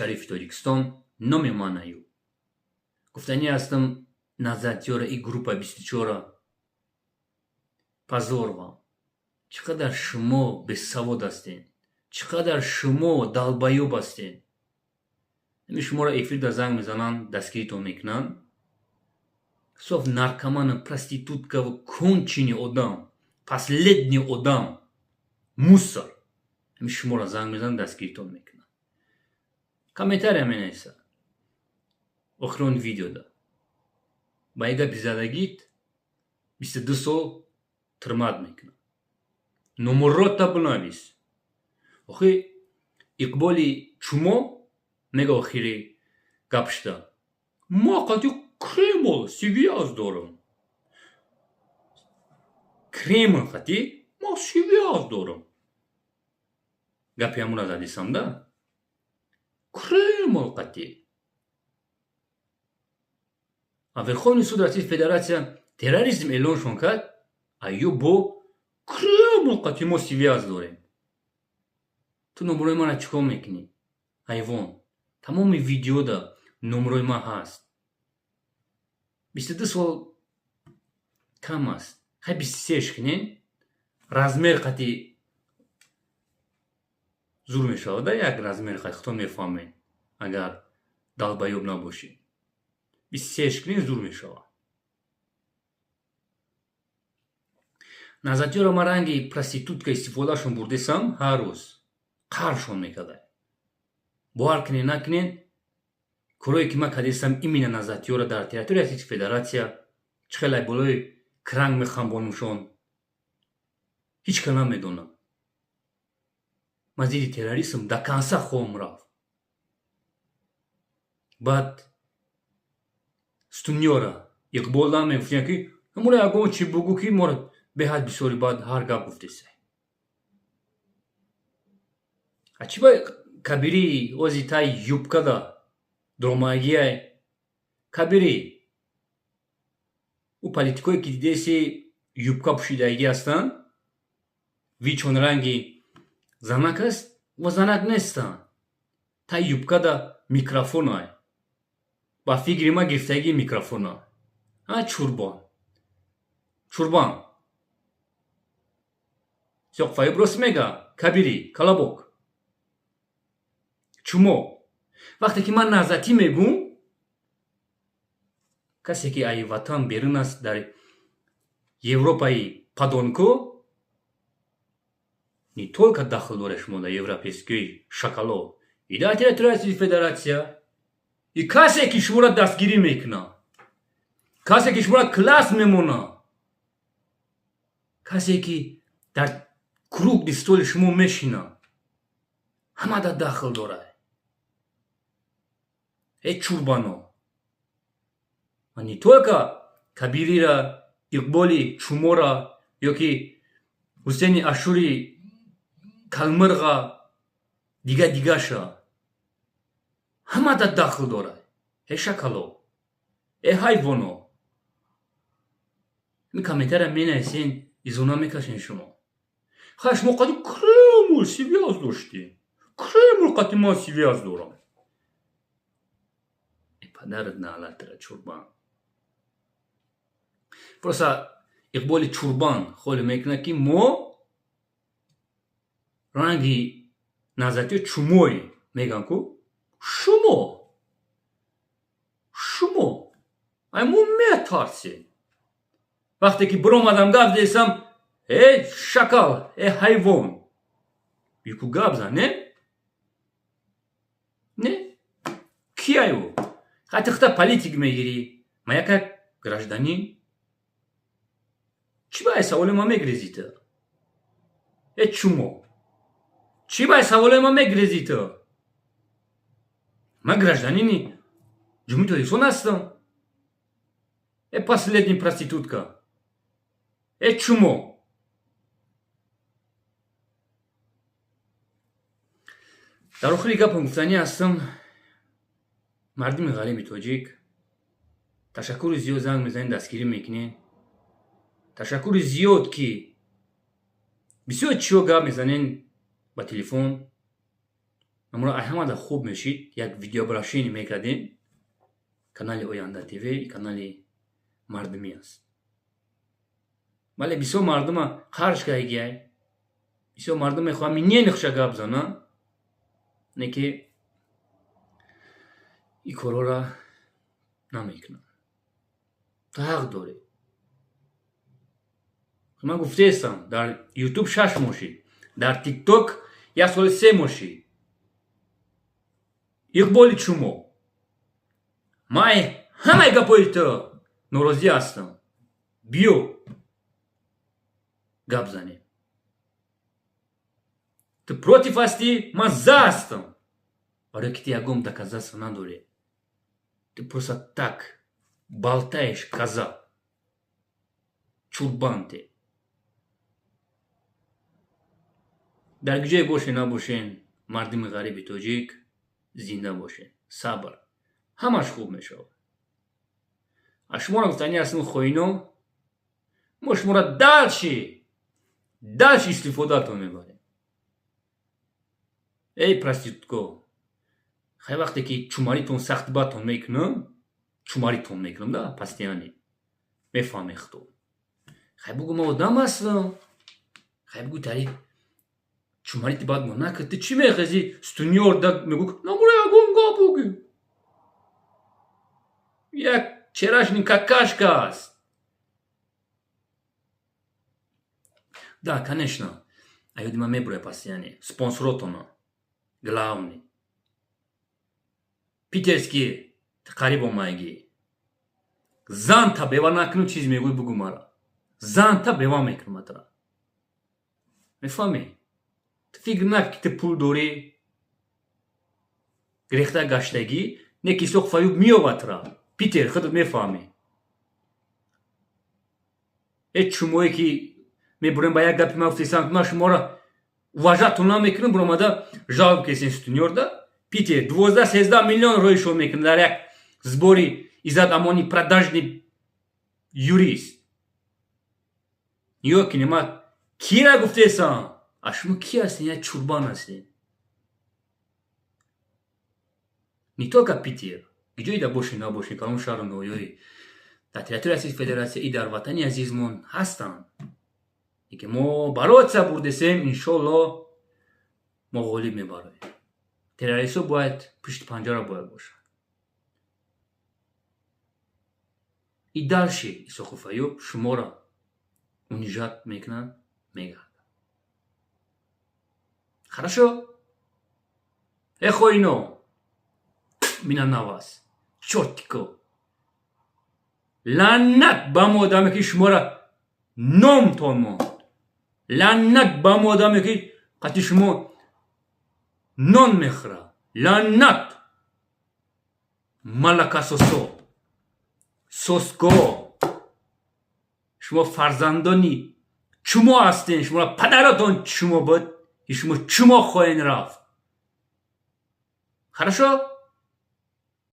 Шарифи Тоҷикистон, номи ман Аюб. Гуфтанӣ ҳастам, Назатёра и группа 24-а, позор вам. Чӣ қадар шумо бесавод ҳастед, чӣ қадар шумо долбоёб ҳастед. Ҳамин шуморо эфирда занг мезананд, дастгиритон мекунанд. Соф наркоману проституткаву конченый одам, последний одам, мусор. Ҳамин шуморо занг мезананд, дастгиритон мекунанд. Комментария менависад охирон видеода. Ба як гапи задагит 22 сол тирмат мекунад. Номерота бинавис. Охи Иқболи чумо мега охири гапшда: ма қати Кремл связь дорам. Кремл қати ма связь дорам. Гапи ҳамура задисам да. Кремл қати. А Верховный суд Российской Федерация терроризм эълоншон кард, аю бо Кремл қати мо связь дорем. Ту номерои мана чӣ кор мекунӣ? Ҳайвон. Тамоми видеода номерои ман ҳаст. 22 сол кам аст. Хай, 23-ш кунен, размер қати зур мешавад, як размер қати худтон мефаҳмед, агар долбоёб набошед. 23-ш кунен, зур мешавад. Назатёро ман ранги проститутка истифодаашон бурдесам, ҳар рӯз қаршон мекардай. Бовар кунед, накунед, корое ки ман кардесам именно Назатёра дар территорияи Российской Федерация, чӣ хеле болои кранг мехамбонумшон, ҳеҷ ка намедонад. Ман зидди терроризм до конца хоҳам рафт. Баъд стунёра Иқболам мегуфтем, ки моро ягон чӣ бугӯ, ки моро беҳад бисёри, баъд ҳар гап гуфтесай. А чӣ ба Кабирӣ ози тай юбкада дромагиай Кабирӣ? Ӯ политикое ки дидеси, юбка пӯшидагӣ ҳастанд, вичон ранги занак аст ва занак нестанд. Тай юбкада микрофонай. Ба фикри ман, гирифтагии микрофона. А чурбан. Чурбан. Сиёқ Фаиб рост мега, Кабирӣ, колобок. Чумо. Вақте ки ман Назатӣ мегӯм, касе ки ай ватан берун аст, дар Европаи подонко, не только дахл дорад шумо дар европейский шакало, и дар территорияи Федерация, и касе ки шуморо дастгирӣ мекунад, касе ки шуморо класс мемонад, касе ки дар круглый столи шумо мешинад, ҳама дар дахл дорад. Э чурбано. Не только Кабирира, Иқболи чумора ё ки Ҳусейни Ашури калмирға, дига дигаша. Ҳама дар дахл дорад. Э шакало. Э ҳайвоно. Ин комментария менависен, изона мекашен шумо. Хай, шумо қати Кремл связь доштем. Кремл қати ман связь дорам. Э падарат наалатра, чурбан. Просто Иқболи чурбан холе мекунад, ки мо ранги Назатиё чумой меган ку шумо. Шумо. Ай мо метарсем. Вақте ки биромадам, гап десам, э шакал, э ҳайвон. Бику гап зан, не? Не? Кияй ӯ? Хай, ту худта политик мегирӣ. Ман яка гражданин. Чӣ ба саволи ман мегирезӣ ту? Э чумо? Чӣ ба саволи ман мегирезӣ ту? Ман гражданини Ҷумҳурии Тоҷикистон ҳастам. Э последний проститутка. Э чумо? Дар охири гапам гуфтанӣ ҳастам: мардуми ғариби тоҷик, ташаккури зиёд, занг мезанед, дастгирӣ мекунед. Ташаккури зиёд, ки бисёр чиҳо гап мезанед ба телефон. Намура ҳамада хуб мешид, як видеообращение мекардем. Канали Оянда ТВ канали мардумӣ аст. Бале, бисёр мардума қарж кардагиай, бисёр мардум мехоҳад мнение хуша гап зана, не ки ин корҳоро намекунанд. Ту ҳақ дорӣ. Ман гуфтаестам, дар Ютуб 6 моҳ шид, дар Тикток 1 соли 3 моҳ шид. Иқболи шумо, ман ҳамаи гапҳои ту норозӣ ҳастам. Биё, гап занем. Ту против ҳастӣ, ман за ҳастам, барое ки ту ягон доказательство надорӣ. Ту просто так болтаешь, коза, чурбан. Те дар ҷое боше набошен, мардуми ғариби тоҷик, зинда бошед. Сабр, ҳамаш хуб мешавад. А шуморо гуфтанӣ ҳастем, хоино, мо шуморо дальше истифодатон мебарем. Эй проститутко, хай, вақте ки чумаритон сахт батон мекунам, чумаритон мекунам да постоянно, мефаҳме худо. Хай, бугӯ, ман одам ҳастам. Хай, бугӯ, тари чумарити бад мо накард. Ту чӣ мехези, стунёр да мегӯ, намура ягон гап бугӯ. Як вчерашний какашка аст. Да, конечно, аёди ман мебуря постоянно спонсоротона, главный питерский қариб омаягӣ. Занта бева накунам, чиз мегӯй, бугӯ мара. Занта бева мекунам атра, мефаҳмӣ? Ту фикр накун, ки ту пул дорӣ, гирехта гаштагӣ. Не ки Исоқ Фаюб меёвад тра Питер, худат мефаҳмӣ. Э чумое ки мебурем, ба як гапи ман гуфтесам, ман шуморо уважать тон намекунам. Буромада жалоб кесен сутунёрда. Питер 12-13 миллион роишон мекунад дар як сбори. Иззат Амони, продажный юрист, ё ки нема кира гуфтесам. А шумо ки ҳастен? Як чурбан ҳастен. Не только Питер, ҷое да бошед набошед, калон шаҳру ноҳияҳои дар территорияи Российской Федерация и дар ватани азизмон ҳастанд, ки мо бороться бурдесем. Иншолло, мо ғолиб мебароем. Террористҳо бояд пушти панҷара бояд бошанд. И дальше Исоқу Фаюб шуморо унижать мекунад, мегардад. Хорошо, э хоино, мина на вас, чёртико. Лаънат ба одаме, ки шуморо номтон монд. Лаънат ба одаме, ки қати шумо нон мехӯрад. Лаънат, молокососо, соско. Шумо фарзандони чумо ҳастен. Шуморо падаратон чумо буд, ки шумо чумо хоҳен рафт. Хорошо.